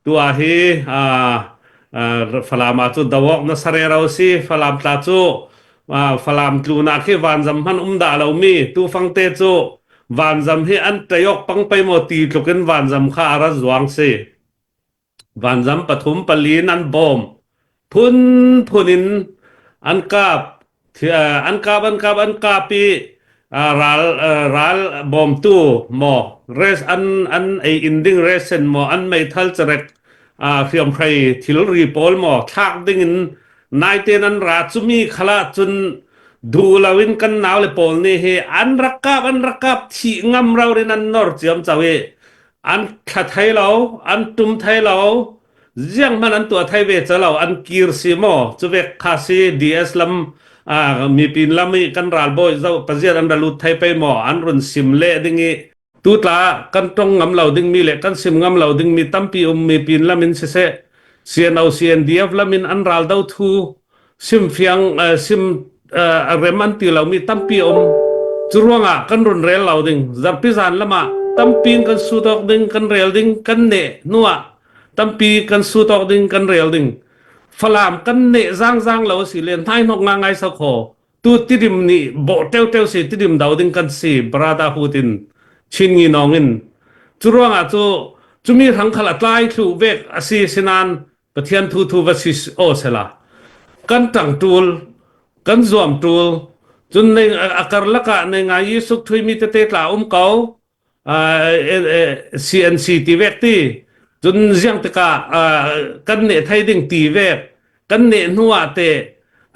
Tu ah hi Falam ah cu dawawk na sarero si Falam tla cu Falam tlunak hi vanzam hman um dah lomi tufang te cu vanzam hi an teiok pang pei maw ti tluk in vanzam kha a ra zuang si. Vanzam pathum pali in an bawm. Phunphun in an kap. An kap an kap an kap i ral ral bawmtu maw res an an ei in ding resen maw an meithal carek hriamhrei thilri pawl maw thlak ding in naite an ra cumi khala cun duh loin kan nau le pawl nih hi an rak kap an rak kap thih ngam rorin an nor ciam cho i an thla thei lo an tum thei lo Ziang hmanh an tuah thai ve calo an kir si maw cuvek kha si DS lam mipin lam i kan ralbawi zo pazian an ra lut thai pei maw an run sim le ding i tutla kan tong ngam lo ding mi le kan sim ngam lo ding mi tampi um mi pin lam in siseh CNO CNDF lam in an ral do thu sim fiang sim rem an ti lo mi tampi um cu ruangah kan run rel lo ding zarpi zan lamah tampin kan su dok ding kan rel ding kan ne nuah tampi kan sut awk ding kan rel ding falam kan ne zangzang lo si le hnai hnok nga ngai sa kho tu tidim nih bo teu teu si tidim do ding kan si brada hutin chin ngi nong in cu ruangah cu cumi hrang khal a tlai thlu vek asi sinan pathian thu thu va si o sela kan tang tul kan zuam tul cun nei a karlak ah nei ngai i suk thui mi tete tla um ko CNC ti vek ti cun ziang tikah kan neh thei ding ti vek kan neh hnu ah te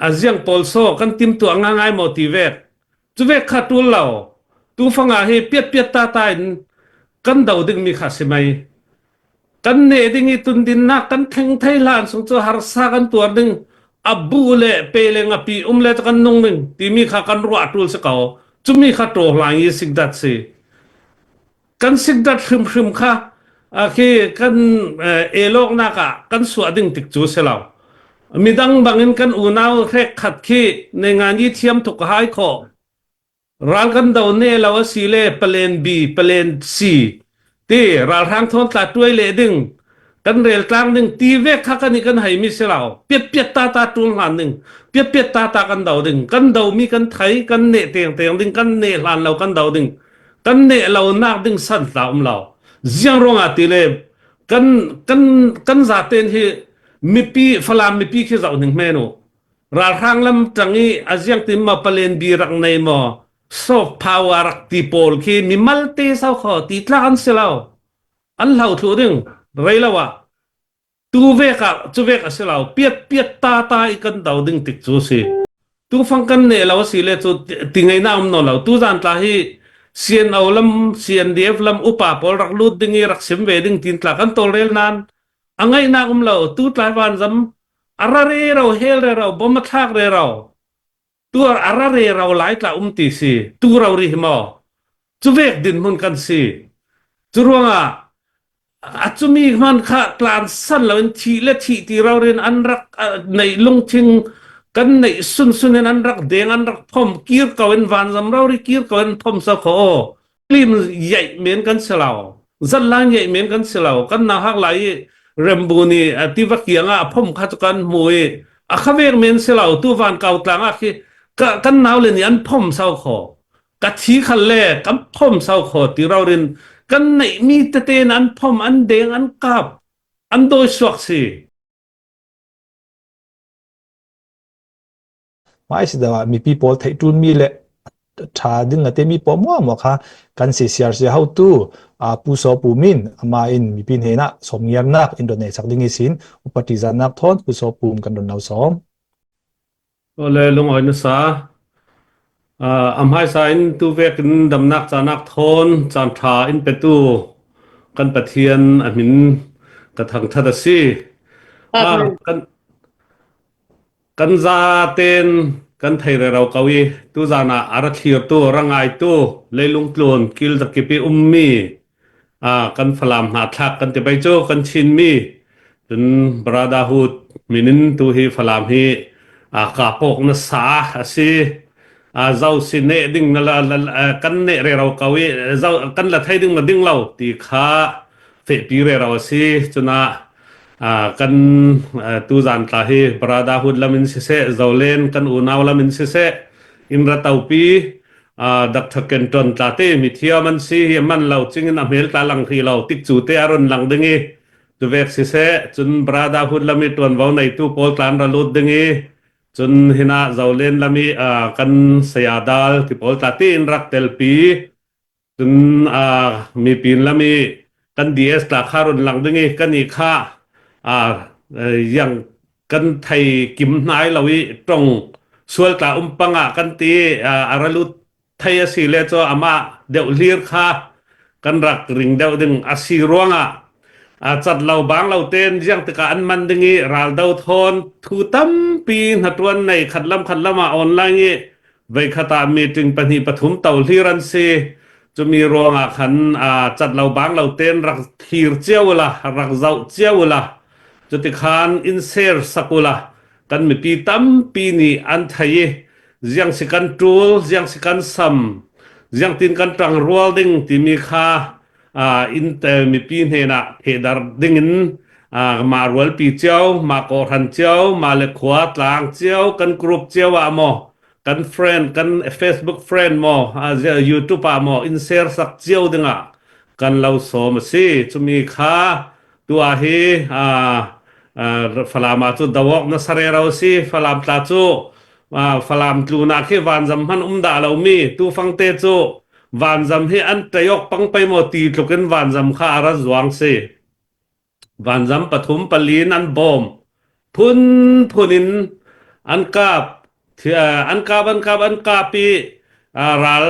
a ziang pawl so kan tim tuah nga ngai maw ti vek cu vek kha tul lo tu fanga hi piat piat ta ta in kan do ding mi kha si mei kan ne ding i tundinnak kan thleng thei hlan sung cu harsa kan tuar ding abu le pe le ngapi um le kan nung ding timi kha kan ruah tul si ko cumi kha to hlang i sikdat si kan sikdat hrimhrim kha khi kan eloknak ah kan suah ding tik cu si lo midang bangin kan unau hrek khat khi ne ngan i thiam tuk hai kho Ral kan do ne lo a si le palen B, palen C ti ralhrang thawn tla tuai le ding kan rel tlang ding ti ve kha kan i kan hei mi si lo piat piat ta ta tul hlan ding piat piat ta ta kan do ding kan do mi kan thai kan ne teng teng ding kan ne hlan lo kan do ding kan ne lo nak ding san tla um lo ziang ruang ah ti le kan kan kan za ten hi mipi falam mipi khi zau ning men u Ralhrang lam ṭang i a ziangtin maw palen bi rak nei maw soft power rak ti pawl khi mi malte sau kho ti tlak an si lo. An hlo thlu ding rei lo ah tu vek ah cu vek a si lo piat piat ta ta i kan do ding tik cu si. Tufang kan ne lo si le cu ti ngei na um no lo tu zan tla hi CNO lam CNDF lam upa pawl rak lut ding i rak sim ve ding tin tla kan tawlrel nan a ngaihnak um lo tu tlai van zam a ra re ro hel re ro bom a thlak re ro tuar a ra re ro lai tla um ti si tu ro ri hi maw cu vek din hmun kan si cu ruangah a cumi hman kha tlan san lo in thi le thi ti ro rin an rak nei lungthing kan neih sun sun in an rak deng an rak phom kir ko in vanzam ro ri kir ko in phom sa kho lim yaih men kan si lo zanlang yaih men kan si lo kan na hak lai i rembu nih tiva kiang ah a phom kha cu kan hmu i a khavek men si lo tu van kau tlang ah khi kan nau le nih an phom sau kho ka thi khal le kan phom sau kho ti rorin kan neih mi tete an phom an deng an kap an doi suak si Mah si deuh ah mipi pawl theih ṭunmi le ṭha ding a timi pawl muamuah kha kan CCRC hotu Pu Saw Pu Min amah in mipi hnen ah sawmngiarnak in ron nei sak ding i sin upati zannak thawn Pu Saw Pum kan ron lo sawm. Ole lungawi na sa. A hmaisa in tuvek in damnak canak thawn caan ṭha in petu kan Pathian a min ka thangṭhat a si. Kan Kan zaten kan thei rero ko i tuzan ah a ra thlirtu, ra ngaitu, leilung tlun kil zakip i ummi kan Falam hnahthlak kan ti bei cu kan Chinmi cun Brotherhood min in tu hi Falam hi kapawk na sa a si. Zo si neh ding na la, kan neh rero ko i zo kan la thei ding na ding lo ti kha fehpi rero a si. Cunah. Kan tuzan tla hi Brotherhood lam in siseh, Zolen kan unau lam in siseh, in ratopi Dr. Kenton tla te mi thiam an si hi man lo ching in a hmel tla lang hri lo tik cu te a ron lang ding i tuvek siseh cun Brotherhood lam i tuanvo neitu pawl tlan ra lut ding i cun hina Zolen lam i kan saya dal ti pawl tla te in rak telpi Cun mipin lam i kan DS tla kha run lang ding i kan i kha yang kan thei kim hnai lo i tong sual tla um pang ah kan ti a ra lut thei a si le cu amah deuh hlir kha kan rak ring deuh ding a si ruangah a cat lo bang lo ten jiang tikah an man ding i raldo thawn thu tampi hnatuan nei khat lam khat lam ah online i Voikhat ah meeting pahnih pathum to hlir an si. Cumi ruangah khan cat lo bang lo ten rak thlir cio la, rak zoh cio la. Cutikhan in share sak ula kan mipi tampi nih an thei i ziang si kan ṭul, ziang si kan sam, ziang tin kan ṭang rual ding timi kha in mipi hnenah thehdar dingin mah rualpi cio, mah kawhhran cio, mah le khua tlang cio, kan group cio ah maw, kan friend, kan Facebook friend maw, YouTube ah maw in share sak cio dingah kan lo sawm a si. Cumi kha tu ah hi Falam ah cu dawok na sarero si, Falam tla cu Falam tlunak hi vanzam hman um dah lomi tufang te cu vanzam hi an ṭeiawk pang pei maw ti tluk in vanzam kha a ra zuang si. Vanzam pathum palin an bawm. Phun phun in an kap an kap an kap an kap i ral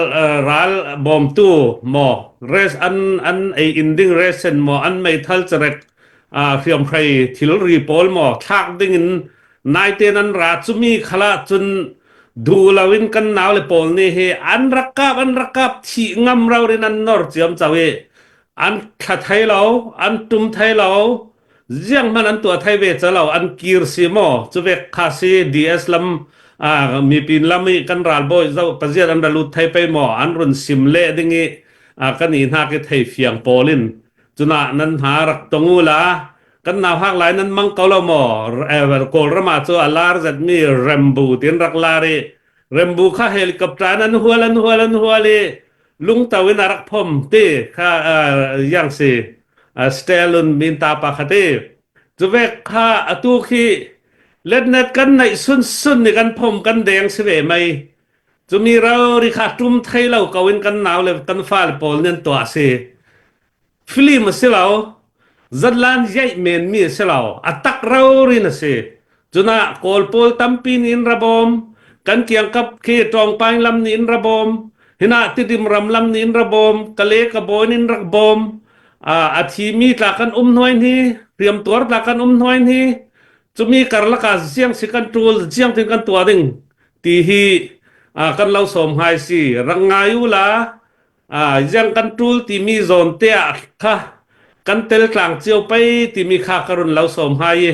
ral bawmtu maw res an an ei in ding resen maw an meithal cerek hriamhrei thilri pawl maw thlak ding in Naite nan ra cumi khala cun duh loin kan nau le pawl nih hi an rak kap an rak kap thih ngam ro rin an nor ciam cho i an thla thei lo an tum thei lo ziang hman an tuah thei ve cha lo an kir si maw chuvek kha si DS lam mipin lam i kan ralbawi zo paziat an ra lut thei pe maw an run sim le ding i kan i hna ki thei fiang pawl in cuna nan hna rak tongu la Kan nau hak lai nan mang ko lo maw? Kawlram ah cu a lar zatmi Rembu tin rak lar i Rembu kha helicopter an hual an hual an hual i lungto in a rak phom ti kha yang si Stalin min ta pa kha ti cuvek kha atu khi letnet kan neih sun sun ni kan phom kan deng si ve mei cumi ro ri kha tum thei lo ko in kan nau le kan fa le pawl nen tuah si Film a si lo. Zatlan yaih menmi a si lo. A tak rorin a si. Cunah Kawl pawl tampi nih in ra bawm. Kan kiangkap khi Tawngpaing lam nih in ra bawm. Hinah Tidim ram lam nih in ra bawm. Kale ka bawi nih in rak bawm. A thimi tla kan um hnuai hni. Hriamtuar tla kan um hnuai hni. Cumi karlak ah ziang si kan ṭul, ziang tin kan tuah ding ti hi kan lo sawm ngai si. Rak ngai u la, Iang kan ṭul timi zawn te ah kha kan tel tlang cio pei timi kha ka run lo sawm hai i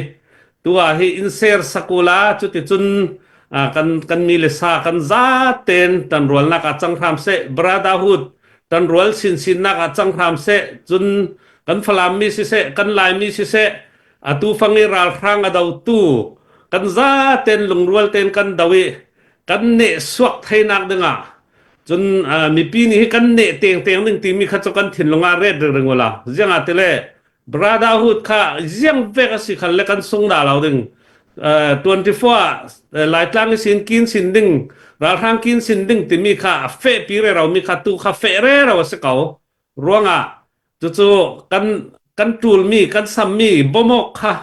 tu ah hi in ser sakula cuticun kan kan mi le sa kan za ten tanrualnak ah cang hram seh brotherhood tanrual sinsinnak ah cang hram seh cun kan Falam mi siseh kan Laimi siseh atu fang i ralhrang a dotu kan za ten lungrual ten kan do i kan neh suak theinak dingah Cun mipi nih hi kan neh tengteng ding timi kha cu kan thinlung ah ret ring ula. Ziang ah tile brotherhood kha ziang vek a si khal le kan sung dah lo ding. 24 ah Laitlang i sin kin sin ding ralhrang kin sin ding timi kha a feh pi re ro mi kha tu kha feh re ro a si ko. Ruangah cucu kan kan ṭulmi kan sammi bawmawk kha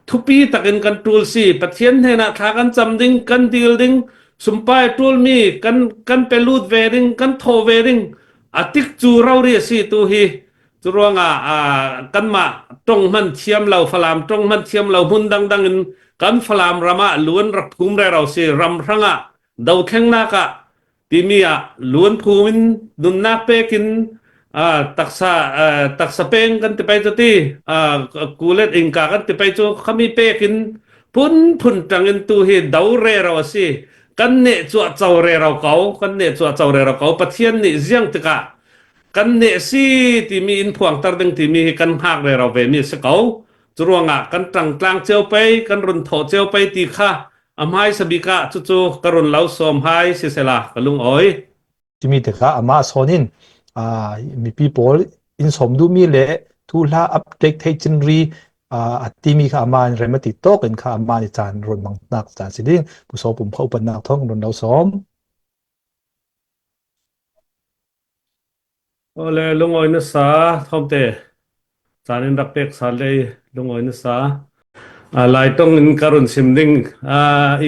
thupi takin kan ṭul si Pathian hnenah thla kan cam ding kan dil ding sumpai ṭulmi kan kan pe lut ve ding kan thaw ve ding a tik cu rori a si tu hi cu ruangah kanmah tong hman thiam lo Falam tong hman thiam lo hmun dangdang in kan Falam ram ah luan rak phum re ro si ram hrangah dothlengnak ah timi ah luan phum in nunnak pek in taksa taksa peng kan ti pai cu ti kulet ingka kan ti pai cu khami pek in phun phun tang in tu hi do re ro a si kan ne chuah cho re ro ko kan ne chuah cho re ro ko pathian nih ziang tikah kan ne si timi in phuang tar ding timi hi kan hngak re ro ve mi si ko. Cu ruangah kan ṭang tlang cio pei, kan run thawh cio pei ti kha a hmaisa bik ah cucu ka run lo sawm hai sisela ka lung awi. Timi tikah amah sawn in mipi pawl in sawm duhmi le thu hla update thei chinri a timi kha ama in rem ati tawk in kha ama ni caan run mang nak caan si ding pu so pum kha upat nak thong run lo sawm. Ole lungawi na sa thomte caan in rak pek sal lei lungawi na sa. Lai tong in ka run sim ding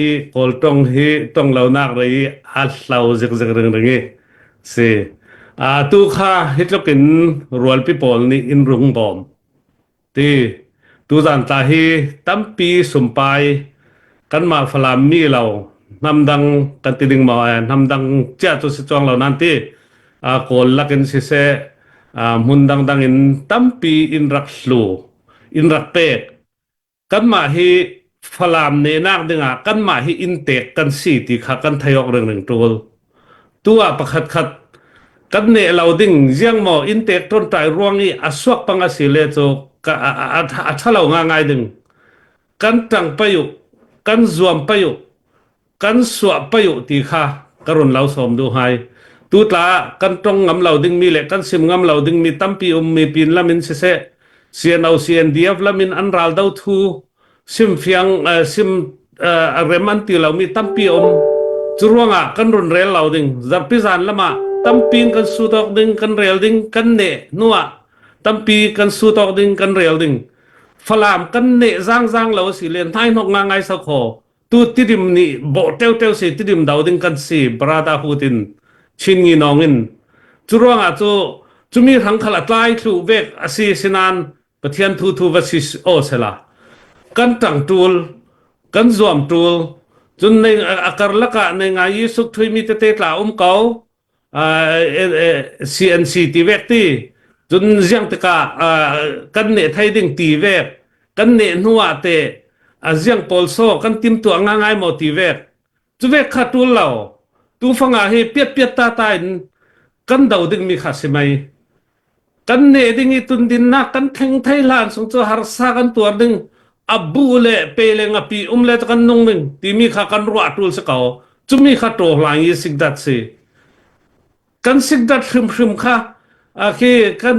i kawl tong hi tong lo nak rei a hlau zik zik ring ring i si. Tu kha hi tluk in rualpi pawl nih in rung bawm. Ti tuzan tla hi tampi sumpai kanmah Falam mi lo hnamdang kan ti ding maw hnamdang cia cu si chuang lo nan ti kawl lakin siseh hmun dangdang in tampi in rak hlu in rak pek kanmah hi Falam nehnak dingah kanmah hi inntek kan si ti kha kan thei awk ringring ṭul. Tu ah pakhat khat kan neh lo ding ziang maw inntek ṭonṭai ruang i a suak pang a si le cu a ṭhalo ngangai ding. Kan ṭang pei u, kan zuam pei u, kan suah pei u ti kha ka run lo sawm duh hai. Tutla kan tong ngam lo dingmi le kan sim ngam lo dingmi tampi ummi pin lam in siseh CNO CNDF lam in an ral do thu sim fiang sim rem an ti lomi tampi um. Cu ruangah kan run rel lo ding zarpi zan lamah tampi kan sut awk ding kan rel ding kan ne hnuah tampi kan sut awk ding kan rel ding Falam kan ne zangzang lo si le hnai hnok nga ngai sa kho Tu tidim nih bawh ṭeuteu si tidim do ding kan si brotherhood in Chin ngi nawng in cu ruangah cu cumi hrang khal a tlai thlu vek a si sinan Pathian thu thu va si o sela kan ṭang ṭul kan zuam ṭul cun nei a karlak ah nei ngai i suk thui mi tete tla um ko CNC ti vek ti cun ziang tikah kan neh thei ding ti vek kan neh hnu ah te a ziang pawl so kan timtuah nga ngai maw ti vek cu vek kha tul lo tufang ah hi piat piat ta ta in kan do ding mi kha si mei Kan neh ding i tundinnak kan thleng thei hlan sung cu harsa kan tuar ding a bu le pe le ngapi um le kan nung ding timi kha kan ruah tul si ko. Cumi kha ṭaw hlang i sikdat si. Kan sikdat hrimhrim kha khi kan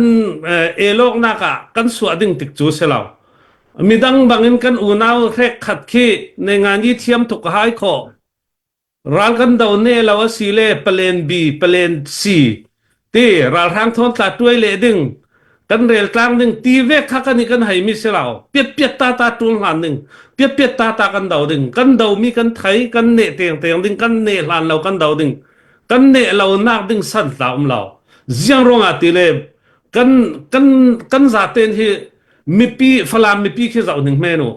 elawknak ah kan suah ding tik cu si lo. Midang bangin kan unau hrek khat khi ne ngan i thiam tuk hai khawh. Ral kan do ne lo a si le palen B, palen C ti ralhrang thawn tla tuai le ding kan rel tlang ding ti ve kha kan i kan hei mi si lo piat piat ta ta tul hlan ding piat piat ta ta kan do ding kan do mi kan thei kan ne teng teng ding kan ne hlan lo kan do ding kan ne lo nak ding san tla um lo ziang ruangah ti le kan kan kan za ten hi mipi falam mipi khi zau ning menu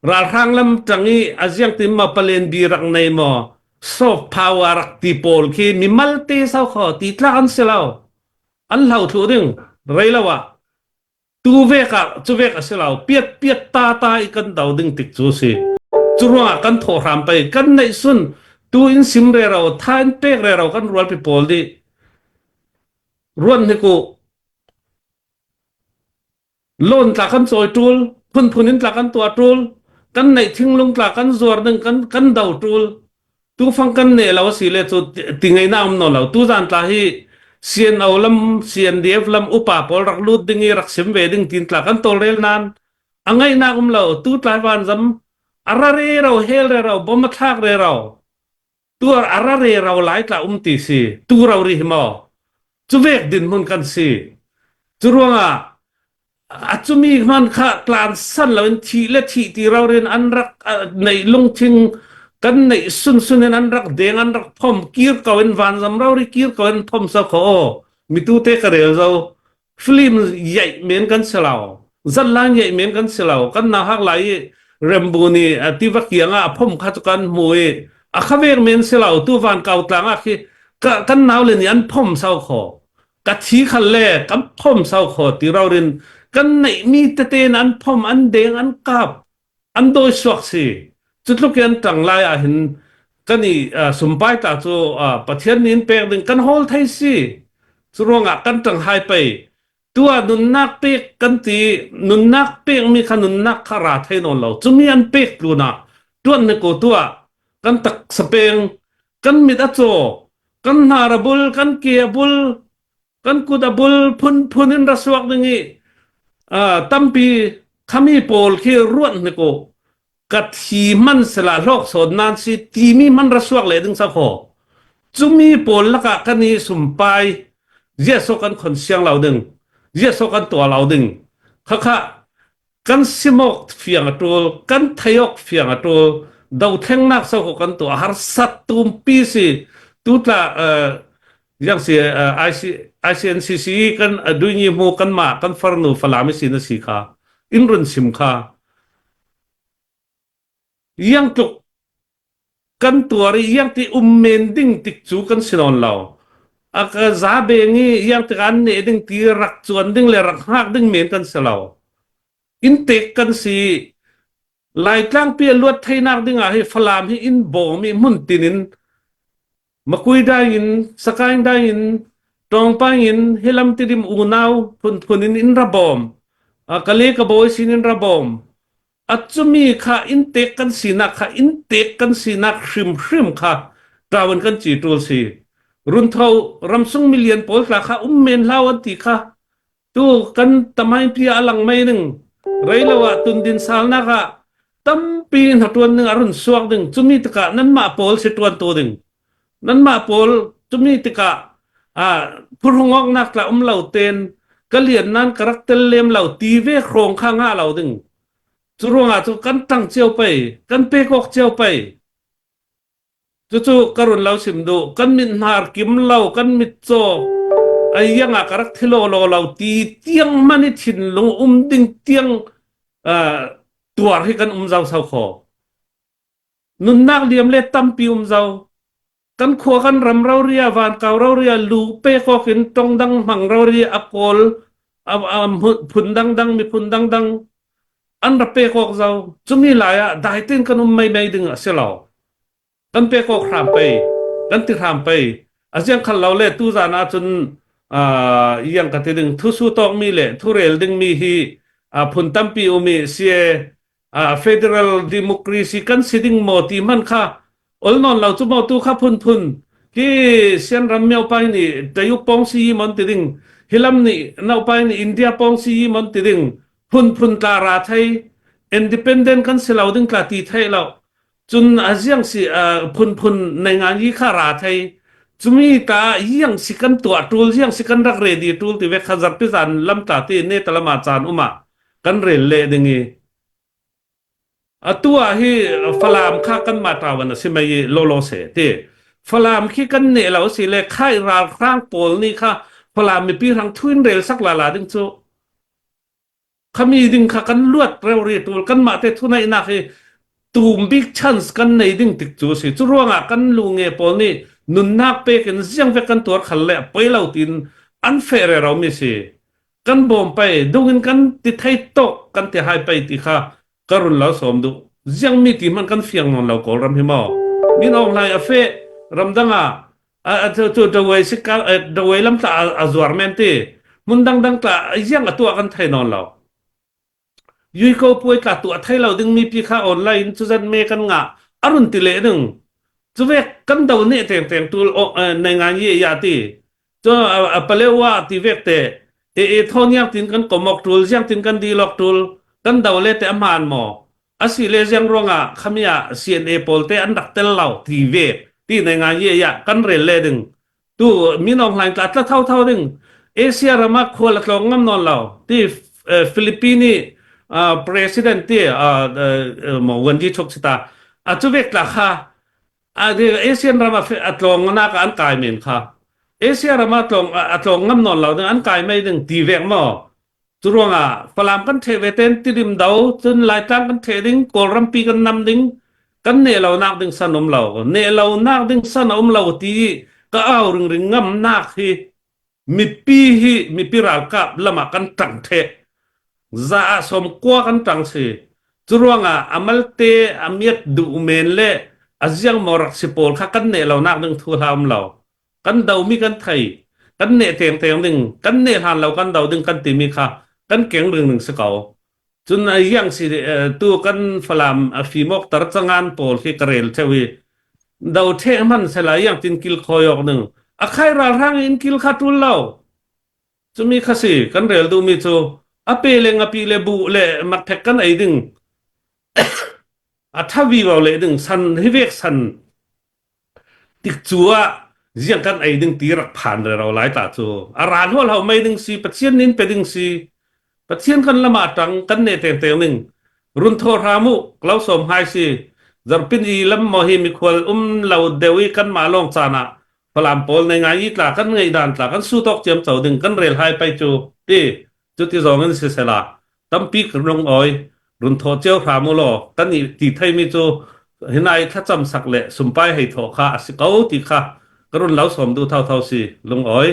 Ralhrang lam ṭang i a ziangtin maw palen bi rak nei maw soft power rak ti pawl khi mi malte sau kho ti tlak an si lo. An hlo thlu ding rei lo ah tu vek ah cu vek a si lo piat piat ta ta i kan do ding tik cu si. Cu ruangah kan thawh hram pei kan neih sun tu in sim re ro tha in pek re ro kan rualpi pawl dih ruan hi ku Loan tla kan cawi ṭul, phunphun in tla kan tuah ṭul, kan neih thinglung tla kan zuar ding kan kan do ṭul. Tufang kan neh lo a si le cu ti ngei na um no lo. Tuzan tla hi CNO lam CNDF lam upa pawl rak lut ding i rak sim ve ding tin tla kan tawlrel nain a ngaihnak um lo. Tu tlai van zam a ra re ro hel re ro bom a thlak re ro. Tu a ra re ro lai tla um ti si. Tu ro ri hi maw. Cu vek dinhmun kan si. Cu ruangah a cumi hman kha tlan san loin thih le thih ti rorin an rak neih lungthin kan neih sunsun in an rak deng an rak phom kir ko in vanzam rori kir ko in phom so kho o mitu te ka rel zo film yaih men kan si lo zallang yaih men kan si lo kan na hak lai i rembu nih tiva kiang ah a phom kha cu kan hmu i a khavek men si lo tu van kau tlang ah khi kan nau le nih an phom sau kho ka thi khal le kan phom sau kho ti rorin kan neih mi tete an phom an deng an kap an dawi suak si cu tluk in an ṭang lai ah hin kan i sumpai ta cu Pathian nih in pek ding kan hawl thei si cu ruangah kan ṭang hai pei. Tua nunnak pek kan ti nunnak pekmi kha nunnak kha ra thei nawn lo. Cumi an pek tlun ah tuan ne ko tua kan taksa peng kan mit a caw kan hnar a bul kan ke a bul kan kut a bul phunphun in ra suak ding i tampi khami pawl khi ruat hnik u ka thi man sela hlawk sawn nan si timi man ra suak le ding sa kho cumi pawl lakah kan i sumpai ziaso kan khon siang lo ding ziaso kan tua lo ding khakha kan simawk fiang a ṭul kan theiawk fiang a ṭul dothlengnak so ko kan tuah harsat tumpi si tutla yang si IC ICNCC kan duinyi mu kan ma kan farnu falam si na si kha in run sim kha yang tluk kan tuar i iang ti um men ding tik cu kan si nawn lo. A ka za beng i iang tik an neh ding ti rak cuan ding le rak hngak ding men kan si lo. Inntek kan si. Laitlang pi a luat theinak ding ah hi Falam hi inn bawm i hmun tin in Makui dai in Sakaing dai in Tawngpang in hilam tidim unau phunphun in in ra bawm. Kale ka bawi sin in ra bawm. A cumi kha inntek kan sinak kha inntek kan sinak hrimhrim kha ṭawan kan ci ṭul si. Runtho ramsung milian pawl tla kha um men hlau an ti kha tu kan tamain pia a lang mei ning reilo ah tundin salnak ah tampi hna ṭuan ning a run suak ding cumi tikah nanmah pawl si ṭuan tu ding nanmah pawl cumi tikah ah phurhungawknak tla um lo ten ka lian nan ka rak tel lem lo ti ve hrawng kha nga lo ding cu ruangah cu kan ṭang cio pei kan pekawk cio pei cucu ka run lo sim duh kan mit hnar kim lo kan mit caw ai yang ah ka rak thilo lo lo ti tiang man i thinlung um ding tiang tuar hi kan um zau sau kho Nunnak liam le tampi um zau. Kan khua kan ram roria van kau roria lu pe kok in tong dang hmang roria a kawl phun dang dang miphun dang dang an ra pe kok zau. Cumi lai ah dai ten kan um mei mei ding a si lo. Kan pe kok hram pei. Kan ti hram pei. A ziang khal lo le tu zan ah cun iang ka ti ding thu su tawk mi le thu rel ding mi hi phun tampi umi sie federal democracy kan si ding maw ti man kha ol non lo chu maw tu kha phun phun ki sian ram meo pai ni tayu pong si mon ti ding hilam ni nau pai ni India pong si mon ti ding phun phun tla ra thai independent kan si lo ding tla ti thai lo cun a ziang si phun phun nei ngan yi kha ra thai chumi ta yang si kan tua tul yang si kan rak ready tul ti ve kha zarpi zan lam ta ti ne talama chan uma kan rel le ding i atu ah hi Falam kha kan mah ṭawan a si mei i lawlaw se ti Falam khi kan neh lo si le khai ralhrang pawl nih kha Falam mipi hrang thuin rel sak la la ding cu khami ding kha kan luat reu ri tul kan mah te thunaihnak hi tum big chance kan nei ding tik cu si cu ruangah kan lu nge pawl nih nunnak pek in ziang vek kan tuar khal le poi lo tin an fe re ro mi si kan bawm pei dung in kan ti thei tok kan ti hai pei ti kha ka run lo sawm duh ziang mi ti hmanh kan fiang nawn lo kawlram hi maw min aung hlaing a fe ramdang ah cu dawei sikka dawei lam tla a zuar men ti hmun dangdang tla ziang a tuah kan thei nawn lo Yui ko puai tla tu a thei lo ding mi pi kha online in cuzan me kan nga arun ti le ding cuve kan do ne teng teng tul nei nga ye ya ti cho a palewa ti vek te e e thon yang tin kan komok tul jiang tin kan di lok tul kan do le te aman mo asi le jiang ruanga khamia CNA pawl te an rak tel lo ti ve ti nei nga ye ya kan rel le ding Tu Min Aung Hlaing tla tla thau thau ding Asia ram ah khual a tlawng ngam nawn lo ti Philippine i president ti mo Wendy Chok sita a cu vek tla kha Asian ram a tlawng nak an kai men kha Asia ram ah tlawng a tlawng ngam nawn lo ding an kai mei ding ti vek mo Curuangah Falam kan ṭheh ve ten Tidim do cun Laitlang kan ṭheh ding Kawlrampi kan nam ding kan neh lo nak ding san um lo neh lo nak ding san a um lo ti ka au ringring ngam nak hi mipi hi mipi ralkap lam ah kan ṭang ṭheh za ah som kua kan ṭang si curuangah amalte amiat duh men le aziang maw rak si pawl kha kan neh lo nak ding thu hla um lo kan domi kan thei. Kan neh teng teng ding, kan neh hlan lo kan do ding kan timi kha kan keng ring ning si ko. Cun yang si tu kan Falam a fimok tar cangan pawl khi ka rel theo i do the hman sela yang tin kil khoi ok ning a khai ral rang in kil kha tul lo. Cumi kha si kan rel duhmi cu a pe le ngapi le buh le makthek kan ei ding a thavi vo le ding san hi vek san tik cu ah ziang kan ei ding ti rak phan re ro lai ta cu a ran hual ho mei ding si Pathian nin pe ding si Pathian kan lama tang kan ne teng teng ning run tho hram u lo som hai si zarpin i lam mo hi mikhual um lo dewi kan ma long cana Falam pawl nei ngai i tla kan ngei dan tla kan su tok ciam cho ding kan rel hai pai cu ti cu ti zong in si sela tampi rung oi run tho cio hram u law kan i ti thei mi cu hinai thlacam sak le sumpai hei tho kha a si ko ti kha ka run lo som du thau thau si lung oi.